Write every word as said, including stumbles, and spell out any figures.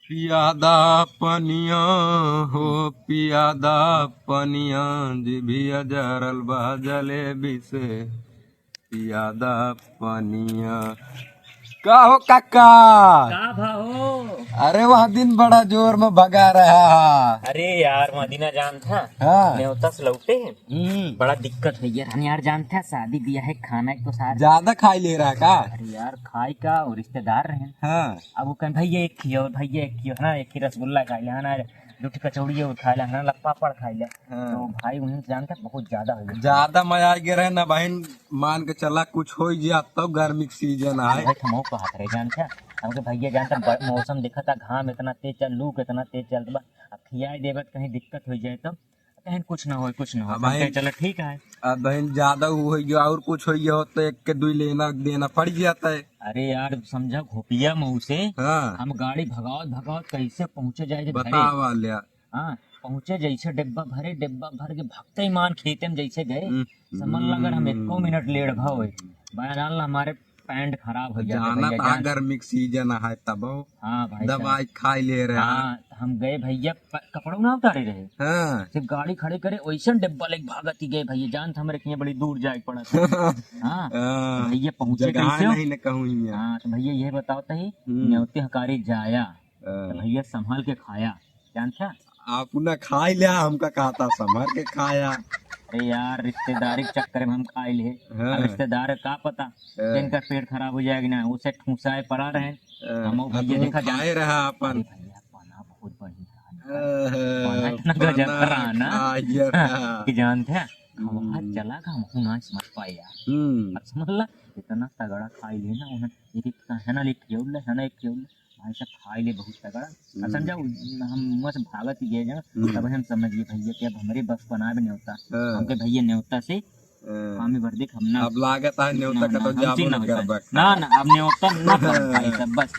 पियादा पनिया हो, पियादा पनिया, जिभिया जरल बा जलेबी से, पियादा पनिया। का हो काका? का भा हो? अरे वह दिन बड़ा जोर में भगा रहा। अरे यार, वह दिना जानत हा? हाँ। नेवता से लौटे हैं। हम्म। बड़ा दिक्कत होइ गया रहन यार, जानत हा, शादी बियाह है, खाना एक तो सार ज्यादा खाई ले रहा का? अरे यार, खाई का, और रिश्तेदार रहन। हाँ। अब वो कहन, "भैया एक खियो, भैया एक खियो, है ना, एक ही रसगुल्ला खाई ले, है ना, दो ठो कचौड़ी और खाई ले, है ना, पापड़ खाई ले।" हाँ। तो भाई उन्हें जानत हा बहुत ज्यादा होइ गया। ज्यादा मजा आ गया रहे ना बहन, मान के चला कुछ होइ गया तब गर्मी के सीजन आए। भाई हम कहत रहे जानत हा, हमके भैया जानत हा, ब-, मौसम देखत हा, घाम इतना तेज चल, लू कितना तेज चलत बा, अब खियाई देबत कहीं दिक्कत होइ जाए तब। कहेन, "कुछ ना होए, कुछ ना होए।" अब हम कहे, भाई, "चलो ठीक है।" अब बहन ज्यादा हो गया और कुछ हो गया हो तो एक के दुई लेना देना पड़ जाता है। अरे यार, समझा घोपिया मऊ से हाँ। हम गाड़ी भगावत भगावत कैसे पहुँचे जाए थे घरे। बतावा लिया। हाँ, पहुँचे जैसे डिब्बा भरे, डिब्बा भर के भगते ही मान खेते में जैसे गए, हम्म। समझ ला अगर हम एको मिनट लेट भा होए, बयान ला हमारे पैंट खराब हो जाता है जानत भैया, हा जान। गर्मी के सीजन है तब हाँ भाई साहब। दवाई खाई ले रहे हैं। हाँ, हम गए भैया, प-, कपड़ों ना उतारे रहे। हाँ। सिर्फ गाड़ी खड़ी करे, वैसे डिब्बा लेके भागत ही गए भैया, जानत हा हमरे किहाँ बड़ी दूर जाए के पड़त है। हाँ। हाँ। भैया पहुँचे जगह कैसे हो? नहीं न कहूँ हियाँ। हाँ, तो भैया ये बताओ तही, हम्म। नेवते हकारी जाया, हाँ। तो भैया संभाल के खाया, जानत हा? अपना खाई लिया, हमका कहत हा संभाल के खाया। अरे यार, रिश्तेदारी के चक्कर में हम खाई ले। हाँ। अब रिश्तेदार का पता, हाँ। जिनका पेट खराब हो जाएगा ना, उसे ठूसा है पड़ा रहे। हाँ। हम वो अब भैया तुम देखा जान-, खाए रहा अपन। अरे भैया, पना बहुत बढ़िया रहा। हाँ, पना इतना पना गजब रहा ना। खाइए रहा। कि जानत हा, हम वहाँ हम्म। चला का, हम ना समझ पाए यार। हम्म। अब समझ ला, इतना तगड़ा खाई ले ना, उन्हें एक एक का है ना, एक खियौल है ना, एक खियौल। भाई साहब खाई ले बहुत तगड़ा। हम्म। अब समझा, उ-, हम मुँह से भागत ही गए जब, हम्म। तब हम समझ गए भैया कि अब हमरे बस बना भी नेवता। हाँ। हमके भैया नेवता से हाँ। हामी भर देख हम ना अब लागत है नेवता ना, का ना, तो हम जाबो चीज ना ना होता है। करबा। ना, ना, अब नेवता ना करब भाई साहब, बस।